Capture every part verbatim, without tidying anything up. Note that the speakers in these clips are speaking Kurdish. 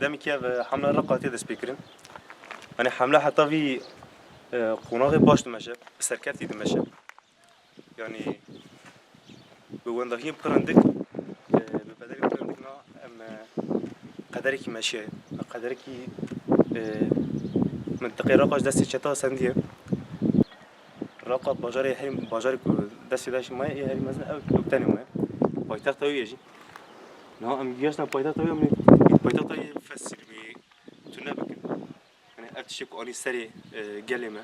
Demekî ev, e, hemle Reqa tê destpêkirin. Yanî hemle heta vî, e, qonaxê baş dimeşe, bi serkeftî dimeşe. Yanî bi wendahiyên pir hindik, e, bi bedelên pir hindik na em, e, qederekî meşiye. Qederekî, e, mintiqê Reqa ji destê çeta sendiye. Reqa bajarê herî, bajarê ku destê DAIŞê maye, ê herî mezin ew, ew tenê maye. Paytexta wî ye jî. Niha em gihaştine paytexta wî, em ê paytexta wî fesîl, em ê tune bikin. Yanî ev tiştê ku anî serê, e, gelê me,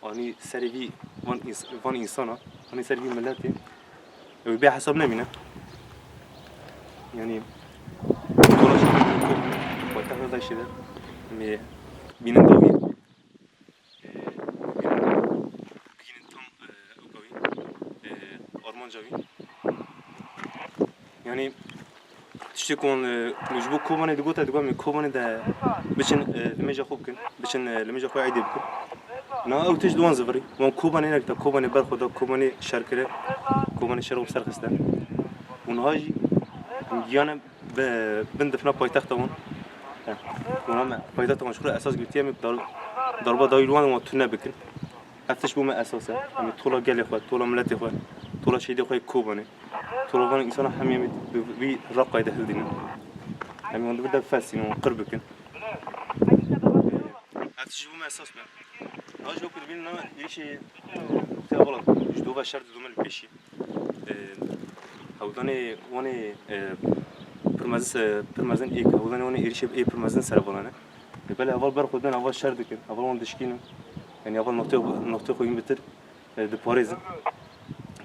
anî serê vî van îns-, van însana, anî serê vî miletê, ew bê hesab nemîne. Yanî, tola jî paytexta DAIŞê de, em ê bînin dawî. Bigihînin tam, e, ewka wî, e, armanca wî. Yanî tiştê ku wan, e, min ji bo Kobanê digote, digot em ê Kobanê de biçin, e, limêja xwe bikin, biçin, e, limêja xwe eydê bikin. Niha ew tişt li wan zivirî. Wan Kobanê nekirta, Kobanê ber xwe da, Kobanê şer kire, Kobanê şer xwe bi ser xiste. Û niha jî em giyane bi, bin difna paytexta wan. He. Wana me paytexta wan ji xwe esas girtiye, em ê dar-, darba dawî li wan, wan tune bikin. Ev tişt bo me esas e. Em ê tola gelê xwe, tola miletê xwe, tola şehîdê xwe yê Kobanê, tola van însana hemî em ê bi vî Reqayê de hildînin. Em ê wan di vir de bifesînin, wan qir bikin. Ev tişt bo me esas be. Niha ji bo ku dibînin na êrişê, e, noqteya vala ji dova şer didome li pêşî. E, hewldanê wan ê, e, pir mezin se-, pir mezin ê, hewldanê wan ê êrişê ê pir mezin ser hevalan e. Lê belê heval ber xwe din, heval şer dikin, heval wan dişkînin. Yanî heval noqtê, noqtê xwe hîn bitir, e, diparêzin.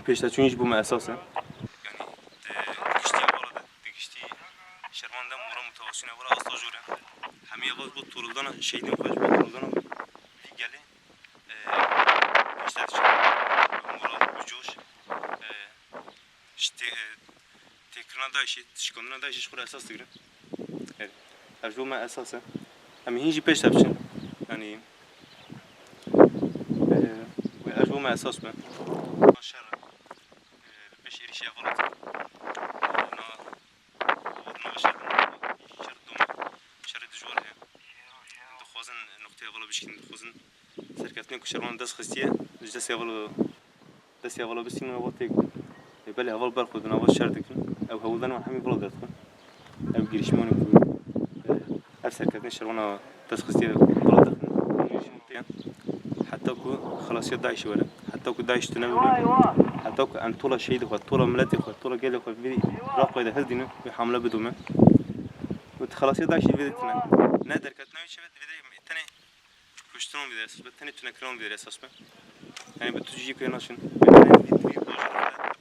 Pêşteçûn jî bo me esas e. Yanî di giştî hevala de, di giştî şervan de mora motivasyona hevala asta jor e. Hemî heval ji bo torildana şehîdên xwe, ji bo torildana vî gelê, e, pêşte diçin. Mora bi coş, e, ji tê-, e, têkirina DAIŞê, tişkandina DAIŞê ji xwe re esas digirin. Evet. Ev ji bo me esas e. Em ê hîn jî pêş de biçin. Yanî, e, ev ji bo me esas be. Şer e. E, li pêş êrişê heval hatin. E, na, na şer, şer dom. Şerê dijwar heye. Dixwazin noqteyê hevala bişkînin, dixwazin serkeftinê ku şervan dest xistiye, ji destê hevala, destê hevala bistînin û heval têk bin. Ê, belê heval ber xwe din, heval şer dikin. Ew hewldanê wan hemî bila derdixin. Ew girişîmanê ku, e, ev serkeftinê şervana dest xistiye bila dixin. Heta ku xelasiya DAIŞê were. Heta ku DAIŞ tune bibe. Heta ku em tola şehîdê xwe, tola miletê xwe, tola gelê xwe vî Reqayê de hildînin, wê hamle bidome. Û xelasiya DAIŞê vê de tune. Ne derketina wê çi be, vê de tenê kuştinan vê de esas be, tenê tunekirinan vê de esas be. Yanî bi tu cihê ku naçin. Vê tenê vî, vî bajarê de